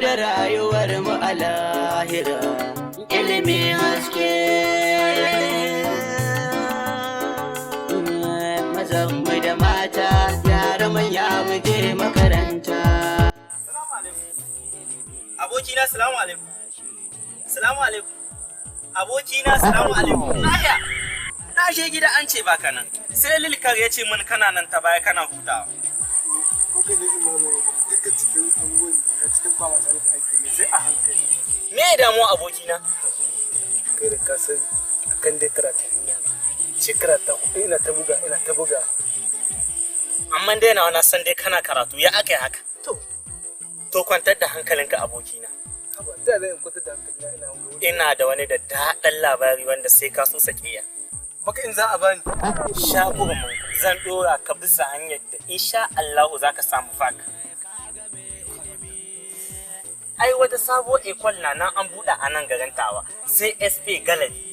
da rayuwar mu a lahira. Ilimi haske. Mazan mu da mata, yara manya, mu je makaranta. Salamu alaikum. Abokina, salamu alaikum. Salamu alaikum. Abokina, salamu alaikum. Lahiya. Na je gida an ce baka nan. Sai Lilkar ya ce min kana nan ta baya kana hutawa. Kuka da imamu duka cikin abubuwan da cikin kwamasa da ake ne sai a hankali. Me ya damuwa, abokina? Kai da ka sani akan dai karatu ina shekara ta 4 ina ta buga, ina ta buga. Amma dai na san dai kana karatu, ya aka yi haka? To. To, kwantar da hankalinka, abokina. Haba, da zan kwantar da hankali na ina wanga wuri. Ina da wani da daɗin labari wanda sai ka so sakiya. Baka in za a bani. Shagurin zan ɗora ka bisa hanyar da insha Allahu za ka samu vac. Ai wata sabuwar école na nan an buɗe a nan garin Tawa, sai SP Gallery.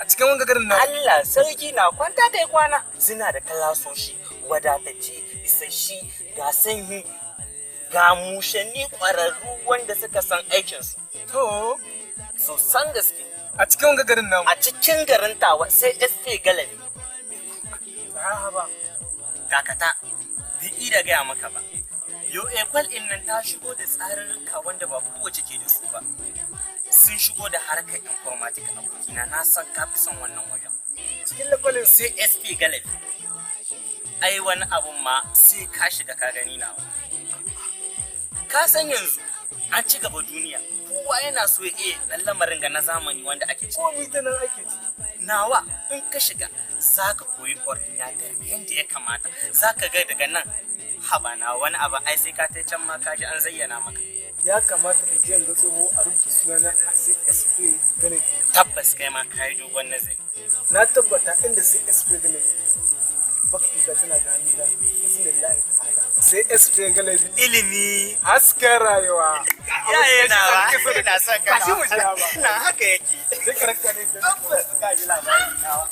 A cikin wanga garin na? Allah sarki, na kwanta kai kwana. Suna da kalasoshi wadatacce, isasshe, ga sanyi, ga mushanni ƙwararru wanda suka san aikinsu. To. Sosan gaske. A cikin wanga garin nan? A cikin garin Tawa, sai SP Gallery. Haba. Dakata, bai da gaya maka ba. Yo, école ɗin nan ta shigo da tsarurruka wanda ba kowace ke da su ba. Sun shigo da harkar informatique, abokina, na san ka fi son wannan wajen. Cikin lakwalin? Sai SP Gallery. Ai wani abun ma sai ka shiga ka gani nawa. Ka san yanzu an ci gaba, duniya kowa yana so ya iya dan lamarin ga na zamani wanda ake ci. Komi ta nan ake ci. Nawa, in ka shiga za ka koyi ordinateur yadda ya kamata, za ka ga daga nan. Haba na, wani abu ai sai ka tai can ma ka ji an zayyana maka. Ya kamata in je in ga tsoho a rubuta sunana a CSP Gallery. Tabbas, kai ma ka yi dogon nazari. Na tabbata inda CSP Gallery, baka ita tana ga hannuna iznillahi ta'ala. Sai SP Gallery. Ilimi hasken rayuwa. Ya yi nawa, ina son ka. Ba shi mu je ba. Na haka yake. Sai karakta ne. Tabbas ka ji labari nawa.